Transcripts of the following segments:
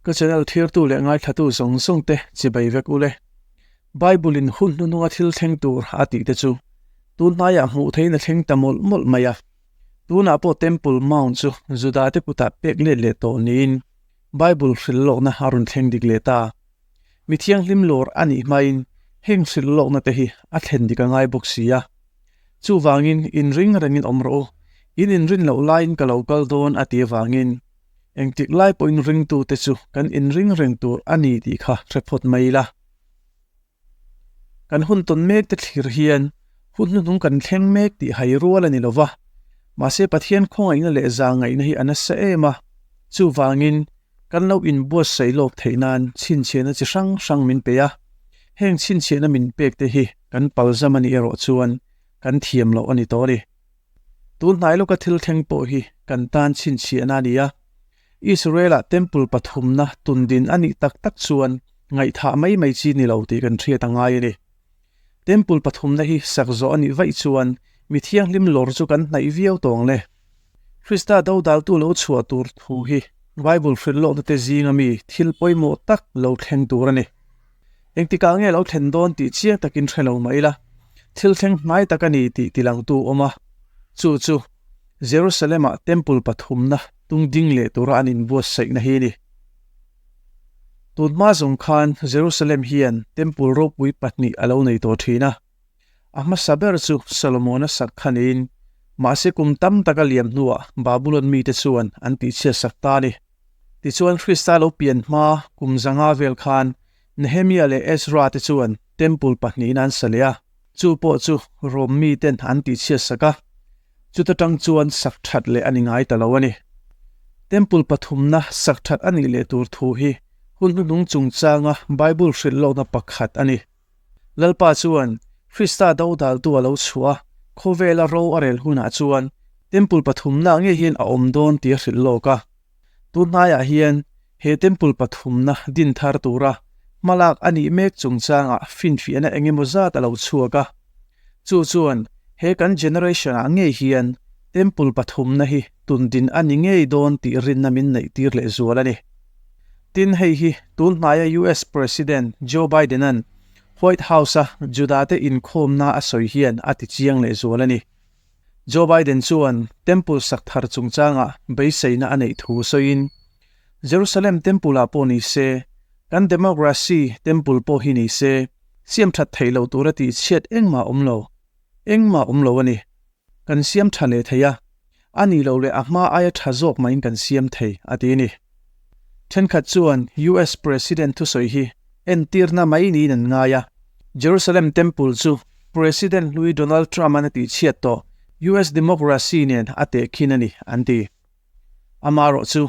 Ka channel thirtu leh ngaithlatu zawng zawng te chibai vek ule. Bible in hun hnuhnunga thil thleng tur a tih te chu tun hnaiah hmuh theihin a thleng ta mawlh mawlh mai a. Tunah pawh Temple Mount chu Juda te kutah pek let leh tawh niin Bible hrilh lawkna a rawn thleng dik leh ta. Mi thianghlim lawr a nih hmain heng hrilh lawkna te hi a thlen dik a ngai bawk si a. Chuvangin inring rengin awm rawh u, in inrin loh laiin ka lo kal dawn a ti avangin engtik lai pawhin ringtute chu kan inring reng tur a ni tih kha hre phawt mai ila. Kan hun tawn mek te thlir hian hun hnuhnung kan thleng mek tih hai rual a ni lo va, mahse Pathian khawngaihna leh zangaihna hi a nasa em a, chuvangin kan lo inbuatsaih lawk theih nan chhinchhiahna chi hrang hrang min pe a, heng chhinchhiahna min pek te hi kan palzam a nih erawh chuan kan thiam loh a ni tawh a ni. Tun hnai lawka thil thleng pawh hi kan tan chhinchhiahna a ni a, Israel-ah Temple pathumna tundin a nih tak tak chuan ngaihthah mai mai chi ni lo tih kan hriat a ngai a ni. Temple pathumna hi sak zawh a nih vaih chuan mi thianghlim lawr chu kan hnaih viau tawng le. Krista dodaltu lo chhuah tur thu hi Bible hrilh lawkna te zinga mi thil pawimawh tak lo thleng tur a ni. Engtikah nge lo thlen dawn tih chiang takin hre lo mah ila, thil thleng hnai tak a ni tih tilangtu awm a, chu chu Jerusalem-ah Temple pathumna tung ding leh tura an inbuatsaihna hi a ni. Tun hma zawng khan Jerusalem hian Temple ropui pahnih a lo nei tawh thin a. A hmasa ber chu Solomona sak kha niin, mahse kum tam tak a liam hnuah Babulon mite chuan an tihchhiat sak ta a ni. Tichuan Krista lo pian hma kum zanga vel khan Nehemia leh Ezra te chuan Temple pahnihin an sa leh a, chu pawh chu Rom miten an tihchhiat sak a, chuta tang chuan sak that leh a ni ngai ta lo a ni. Temple pathumna sak that a nih leh tur thu hi hun hnuhnung chungchanga Bible hrilh lawkna pakhat a ni. Lalpa chuan Krista dodaltu a lo chhuah a, khawvela ro a rel hunah chuan Temple pathumna ngei hian a awm dawn tih a hrilh lawk a. Tun hnaiah hian he Temple pathumna din thar tura hmalak a nih mek chungchangah finfiahna eng emaw zat a lo chhuak a. Chu chuan he kan generation-ah ngei hian Temple pathumna hi tun din a ni ngei dawn tih rinna min neih tir leh zual a ni. Tin, hei hi tun hnaia US President Joe Biden-a'n White House-a Juda-te inkhawmna a sawi hian a ti chiang leh zual a ni. Joe Biden chuan Temple sak thar chungchangah beiseina a neih thu sawiin, Jerusalem Temple-ah pawh ni se, kan democracy Temple pawh hi ni se, siam that theih loh tura tih chhiat engmah awm lo, engmah awm lo a ni. Kan siam tha leh thei a, a nih loh leh a hma aia tha zawk mahin kan siam thei, a ti a ni. Thenkhat chuan US President thusawi hi entirna mai niin an ngai a, Jerusalem Temple chu President hlui Donald Trump-a'n a tihchhiat tawh US democracy nen a tehkhin a ni, an ti. Amaherawh chu,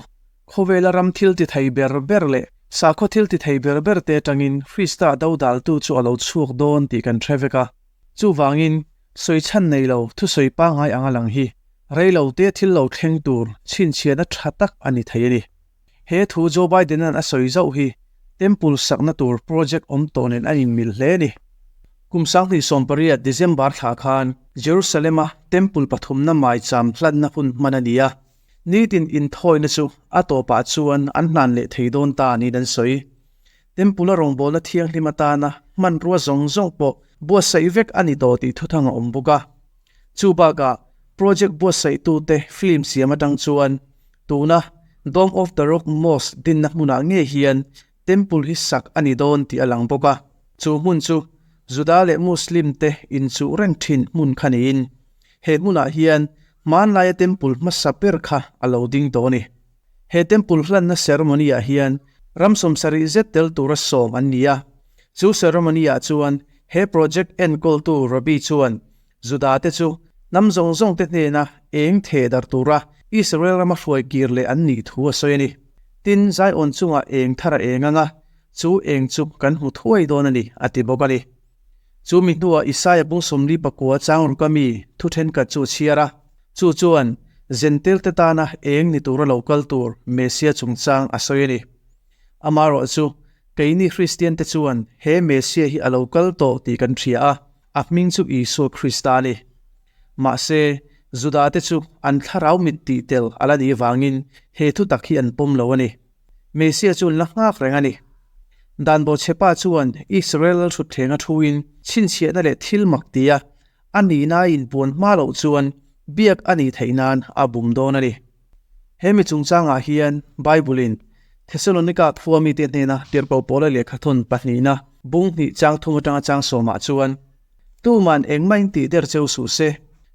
khawvela ram thil ti thei ber ber leh sakhaw thil ti thei ber ber te atangin Krista dodaltu chu a lo chhuak dawn tih kan hre vek a. Chuvangin, sawi chhan nei lo thusawi pangngai anga lang hi rei lo te thil lo thleng tur chhinchhiahna tha tak a ni thei a ni. He thu Joe Biden-a'n a sawi zauh hi Temple sakna tur project awm tawh nen a inmil hle a ni. Kum 2018 December thla khan Jerusalem-a Temple pathumna maicham hlanna hun hman a ni a, nitin inthawina chu a tawpah chuan an hlan leh thei dawn ta niin an sawi. Temple-a rawngbawlna thianghlim atana hmanrua zawng zawng pawh buatsaih vek a ni tawh tih thuthang a awm bawk a. Chu bakah project buatsaihtute film siam atang chuan tuna Dome of the Rock Mosque dinna hmunah ngei hian Temple hi sak a ni dawn tih a lang bawk a. Chu hmun chu Juda leh Muslim te inchuh reng thin hmun kha niin he hmunah hian hmanlaia temple hmasa ber kha a lo ding tawh a ni. He temple hlanna ceremony-ah hian ram sawmsarih zet tel tura sawm an ni a. Chu ceremony-ah chuan he project enkawltu Rabbi chuan Juda te chu hnam zawng zawng te hnena eng theh darh tura Israel rama hruai kir leh an nih thu a sawi a ni. Tin, Zion chungah eng thar a eng ang a, chu eng chu kan hmu thuai dawn a ni, a ti bawk a ni. Chu mi hnuah Isaia bung 44 chang ruka mi thu thenkhat chu a chhiar a, chu chuan Zentel te tana eng ni tura lo kal tur Messia chungchang a sawi a ni. Amaherawh chu, keini Kristian te chuan he Messia hi a lo kal tawh tih kan hria a, A hming chu Isua Krista a ni. Mahse, Judate chu an thlarau mit tih tel a la nih vangin he thutak hi an pawm lo a ni. Messia chu an la nghak reng a ni. Dan bawhchhepa chuan Israel lalthutthleng a thuin chhinchhiahna leh thil mak tia a nihna a inpuan hma loh chuan biak a nih theih nan a bum dawn a ni. He mi chungchangah hian Bible-in Thesalonika khua mite hnena tirhkoh Paula lehkhathawn pahnihna bung hnih chang thum atanga chang sawmah chuan, Tuman engmah in tih der cheu suh se,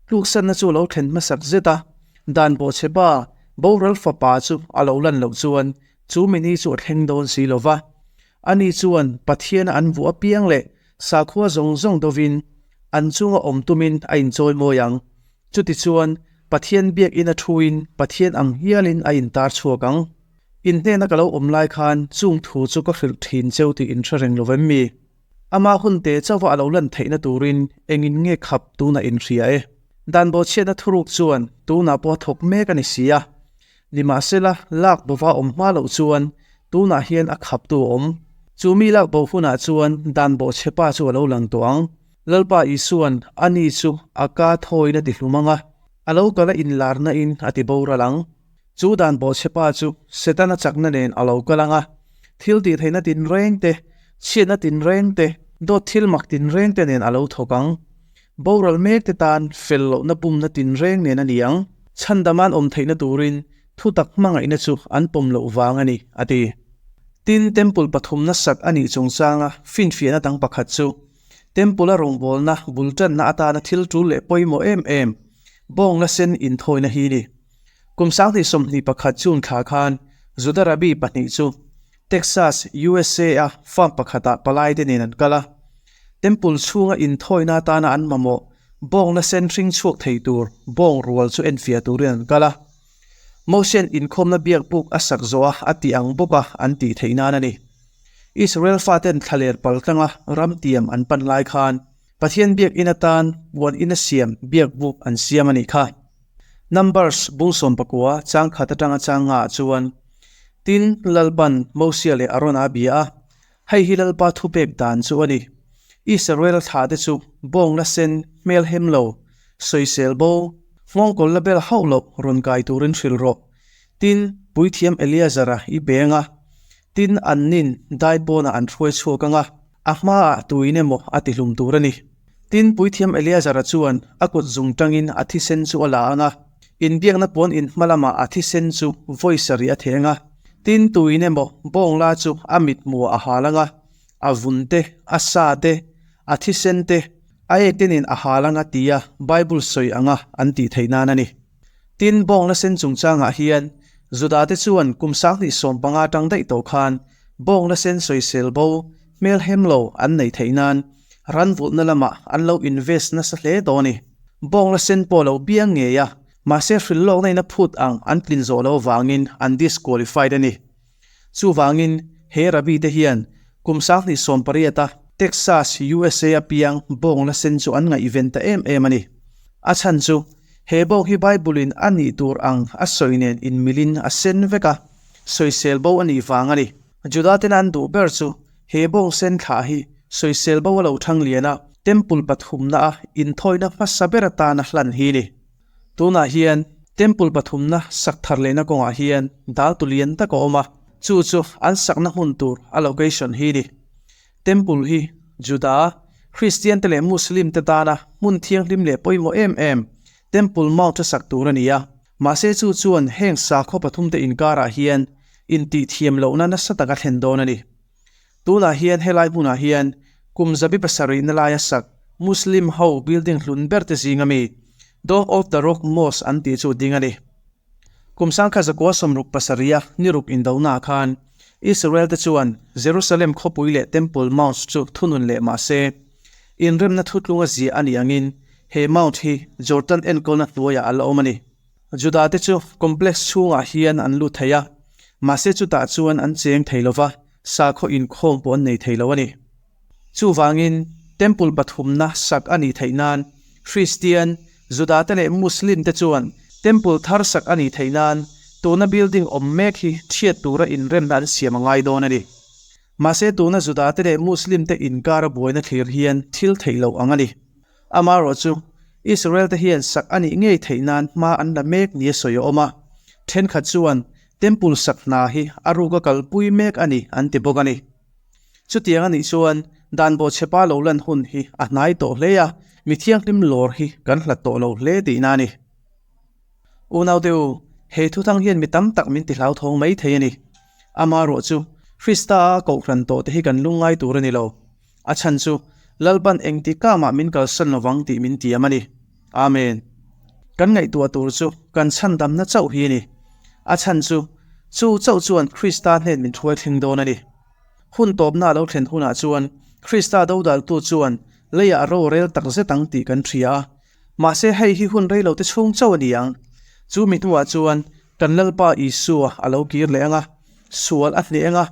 tluksanna chu lo thlen hmasak zet a, dan bawhchhepa boral fapa chu a lo lan loh chuan chu mini chu a thleng dawn si lo va. Ani chuan Pathiana an vuah apiang leh sakhua zawng zawng dovin an chunga awm tumin a inchawi mawi ang. Chutichuan, Pathian biakina thuin Pathian ang hialin a intar chhuak ang. In hnena ka lo awm lai khan chung thu chu ka hrilh thin cheu tih in hre reng lo vem mi? Ama hun te chauha a lo lan theihna turin engin nge khap tunah in hria e? Dan bawhchhiatna thuruk chuan tunah pawh a thawk mek a ni si a. Nimahsela, lak bova awm hma loh chuan tunah hian a khaptu a awm. Chu mi lak bo hunah chuan dan bawhchhepa chu a lo lang tawh ang. Lalpa Isua'n ani chu a ka thawiin a ti hlum ang a, a lo kal a inlarna in a ti boral ang. Chu dan bawhchhepa chu Setana chakna nen a lo kal ang a, thil tihtheihna tinreng te, chhiatna tinreng te, dawt thil mak tinreng te nen a lo thawk ang. Boral mek te tan fel lohna pumna tinreng nen a ni ang. Chhandama'n awm theihna turin thutak hmangaihna chu an pawm loh vang a ni, a ti. Tin, Temple pathumna sak a nih chungchanga finfiahna dang pakhat chu Temple-a rawngbawlna bul tanna atana thil tul leh pawimawh em em, bawng la sen inthawina hi ni. Kum 2021 June thla khan Juda Rabbi pahnih chu Texas, USA-a farm pakhatah palaite nen an kal a. Temple chhunga inthawina atana an mamawh bawng la sen hring chhuak thei tur bawng rual chu enfiah turin an kal a. Mosian inkhawmna biakbuk a sak zawh a a tih ang bawka an tih theih nan a ni. Israel faten thlaler paltlanga ram tiam an pan lai khan Pathian biakinn atan puan ina siam biakbuk an siam a nih kha. Numbers bung 19 chang khat atanga chang nga ah chuan, Tin, Lalpan Mosia leh Arona a bia a, hei hi Lalpa thupek dan chu a ni, Israel thlahte chu bawng la sen hmel hem lo, sawisel bo, nghawngkawl la bel hauh loh rawn kai turin hrilh rawh. Tin, puithiam Eleazara i beng a, tin annin dai pawnah an hruai chhuak ang a, a hmaah tuin emaw a tihlum tur a ni. Tin, puithiam Eleazara chuan a kut zung tangin a thisen chu a la ang a, inbiakna pawn in hma lamah a thisen chu vawi sarih a theng a. Tin, tuin emaw bawng la chu a mithmuah a hal ang a, a vun te, a sa te, a thisen te, a ek te nen a hal ang a tia Bible sawi anga an tih theih nan a ni. Tin, bawng la sen chungchangah hian Judate chuan kum 2015 atang daih tawh khan bawng la sen sawisel bo, hmel hem lo an neih theih nan ran vulhna lamah an lo invest nasa hle tawh a ni. Bawng la sen pawh lo biang ngei a, mahse hrilh lawkna in a phut ang an tlin zawh loh avangin an disqualified a ni. Chuvangin, he Rabbi te hian kum 2018 a Texas, USA a piang bawng la sen chu an ngaihven ta em em a ni. A chhan chu, he bawng hi Bible-in a nih tur ang a sawi nen inmilin a sen vek a, sawisel bo a nih vang a ni. Juda tena an duh ber chu he bawng sen thlah hi sawisel bo a lo thang lian a, Temple pathumna a inthawina hmasa ber atana hlan hi ni. Tunah hian Temple pathumna sak thar lehna kawngah hian dal tu lian tak a awm a, chu chu an sakna hmun tur a location hi ni. Temple hi Juda, Kristian te leh Muslim te tana hmun thianghlim leh pawimawh em em Temple Mount a sak tur a ni a. Mahse chu chuan heng sakhaw pathum te inkarah hian intihthiam lohna nasa tak a thlen dawn a ni. Tunah hian helai hmunah hian kum 700 na laia sak Muslim ho building hlun ber te zinga mi Dome of the Rock Mosque an tih chu ding a ni. Kum 1967 a niruk indonaah khan Israel te chuan Jerusalem khawpui leh Temple Mount chu thunun leh mah se, inremna thutlunga ziah a nih angin he mount hi Jordan enkawlna hnuaiah a la awm a ni. Juda te chu complex chhungah hian an lut thei a, mahse chutah chuan an cheng thei lo va, sakhaw inkhawm pawh an nei thei lo a ni. Chuvangin, Temple pathumna sak a nih theih nan Kristian, Juda te leh Muslim te chuan Temple thar sak a nih theih nan tuna building awm mek hi thiat tura inremna an siam a ngai dawn a ni. Mahse tuna Juda te leh Muslim te inkara buaina thlir hian thil theih loh ang a ni. Amaherawhchu, Israel te hian sak a nih ngei theih nan hma an la mek nia sawi a awm a. Thenkhat chuan Temple sak hna hi a ruka kalpui mek a ni an ti bawk a ni. Chutiang a nih chuan dan bawhchhepa lo lan hun hi a hnai tawh hle a, mi thianghlim lawr hi kan hlat tawh lo hle tihna a ni. Unaute u, he thuthang hian mi tam tak min ti hlauthawng mai thei a ni. Amaherawh chu, Krista-a kohhran tawhte hi kan lungngai tur a ni lo. A chhan chu, Lalpan engti kamah min kalsan lovang tih min tiam a ni. Amen. Kan ngaihtuah tur chu kan chhandamna chauh hi a ni. A chhan chu, chu chauh chuan Krista hnen min hruai thleng dawn a ni. Hun tawpna a lo thlen hunah chuan Krista dodaltu chuan leiah ro rel tak zet ang tih kan hria a. Mahse hei hi hun rei lote chhung chauh a ni ang. Chu mi hnuah chuan kan Lalpa Isua a lo kir leh ang a, sual a hneh ang a,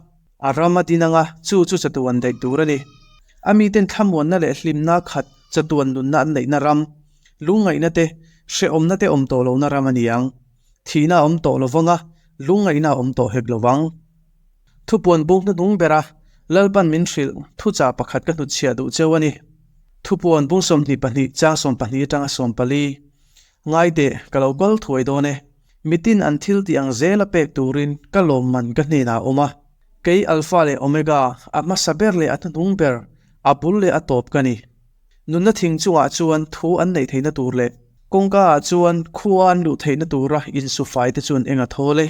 a ram a din ang a, chu chu chatuan daih tur a ni. A miten thlamuanna leh hlimna khat chatuan nunna an neihna ram, lungngaihna te, hrehawmna te awm tawh lohna ram a ni ang. Thihna a awm tawh lo vang a, lungngaihna a awm tawh hek lo vang. Thupuan bung hnuhnung bera Lalpan min hrilh thuchah pakhat ka hnutchhiah duh cheu a ni. Thupuan bung 22 chang 12 atanga 14. Ngai teh, ka lo kal thuai dawn e. Mitin an thil tih ang zela pek turin ka lawmman ka hnenah a awm a. Kei Alpha leh Omega, a hmasa ber leh a hnuhnung ber, a bul leh a tawp ka ni. Nunna thing chungah chuan thu an neih theihna tur leh kawngka ah chuan khua an luh theihna tura insufai te chuan eng a thawl e.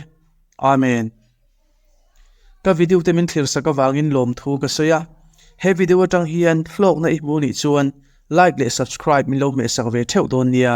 Amen. Ka video te min thlir sak avangin lawmthu ka sawi a, he video atang hian hlawkna i hmu nih chuan like leh subscribe min lo hmehsak ve theuh dawn nia.